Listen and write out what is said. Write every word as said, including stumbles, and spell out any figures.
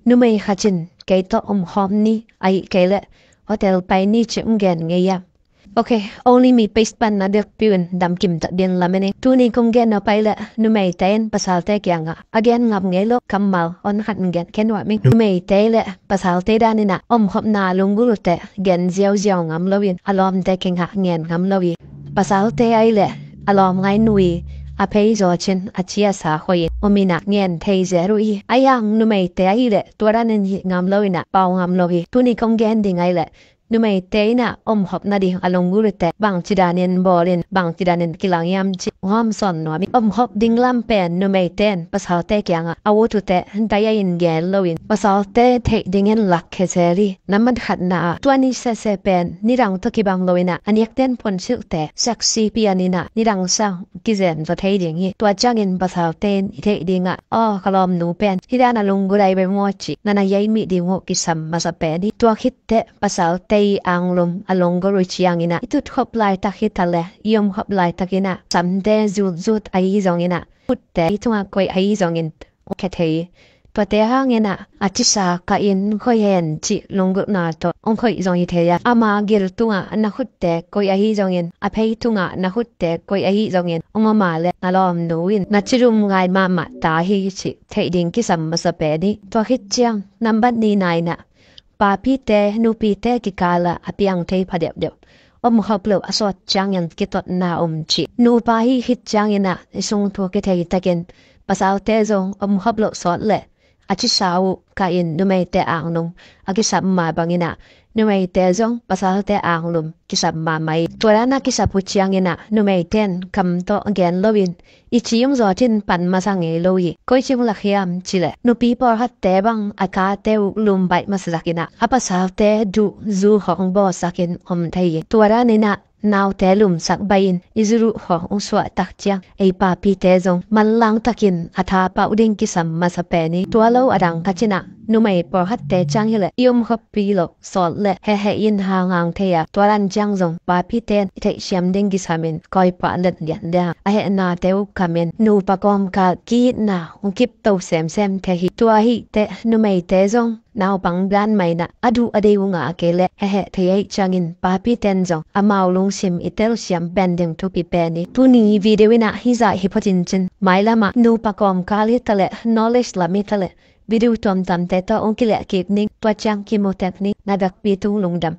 Numei khat in kei tawh omkhawm ni, ahih kei leh hotel pai ni ci hong gen ngei a. Ok, Only Me page pan na dekpih un damkim tak din lamen ing. Tuni kong gen nop pai leh numeite in pasalte kiangah a gen ngam ngei lo kammal hong khat gen kei nuam ing. Numeite leh pasalte dan in ah omkhopna lunggulhte gen ziauziau ngam lo in a lawmte kiangah ngen ngam lo hi. Pasalte ahih leh a lawm ngai nu hi, a phei zawt in a ci a sa hoih in om in ah ngen thei zel uh hi. Ahi hang numeite ahih leh tua dan in hih ngam lo in ah pau ngam lo hi. Tuni kong gen ding ahih leh numeite in ah omkhop nading a lunggulhte bangci danin bawl in bangci danin kilang hiam cih hong hawmsawn nuam ing. Omkhop ding lam pen numeite in pasalte kiangah a ut uh teh dai-a in gen lo in pasalte theih dingin lakkhia zel hi. Nambat khatna ah tua ni sese pen nidang tawh kibang lo in ah a niakten phunsilhte sexy pian in ah nidang sang kizem zaw thei ding hi. Tua ciangin pasalte in i theih dingah, aw, ka lawmnu pen hih dan a lunggulh ahi ve maw cih na na hiaimih ding uh kisam masa pen hi. Tua khit teh pasalte i anglum a lunggulh uh ciangin ah i tutkhop laitak hi ta leh i omkhop laitak in ah samte zutzut ahi zongin ah khutte i tungah koih ahi zongin hong khia thei hi. Tuate hangin ah a cisa kah in hong khoih hen cih lunggulhna tawh hong khoih zong hi thei a, ama gil tungah na khutte koih ahi zongin, a phei tungah na khutte koih ahi zongin hong om a leh na lawmnu in na cidum ngai mahmah ta hi cih theih ding kisam masa pen hi. Tua khit ciang nambat nihna in ah papite nupite kikal ah a piang thei pha deuhdeuh, omkhop loh a sawt ciangin kitotna om cih. Nupa hih khit ciangin ah i sung thu kithei takin pasalte zong omkhop loh sawt leh a cisa uh kah in numeite anglum a kisam mah bangin ah numeite zong pasalte anglum kisam mahmah hi. Tua dan a kisap uh ciangin ah numeite in kam tawh gen lo in i ci hong zawt in pan masa ngei lo hi. Koi ci hong lak hiam cih leh nupi pawlkhatte bang a kate uh lumbaih masa sak in ah a pasalte duh zu hong bawlsak in om thei hi. Tua dan in ah naute lumsak baih in i zu duh hong suah tak ciang ei papite zong manlang takin a tha pau ding kisam masa pen hi. Tua lo a dang khat in ah numei pawlkhatte ciang hi leh i omkhoppih loh sawt leh heheh in hanghang thei a, tua dan ciang zong papite in i theihsiam ding kisam in kawipah let lian lian a hehnate uh kam in nupa kawmkal ki-itna hong kipto semsem thei hi. Tua ahih teh numeite zong naupang dan mah in ah a duh a deih uh ngah kei leh heheh thei ahih ciangin papite in zong amau lungsim i telsiam pen ding thupi pen hi. Tuni video in ah hih zah hi phot in cin, mailam ah nupa kawmkal hi ta leh knowledge lam hi ta leh video tuamtuamte tawh hong kilehkik ning. Tua ciang kimu tek ni, na vekpi tung lungdam.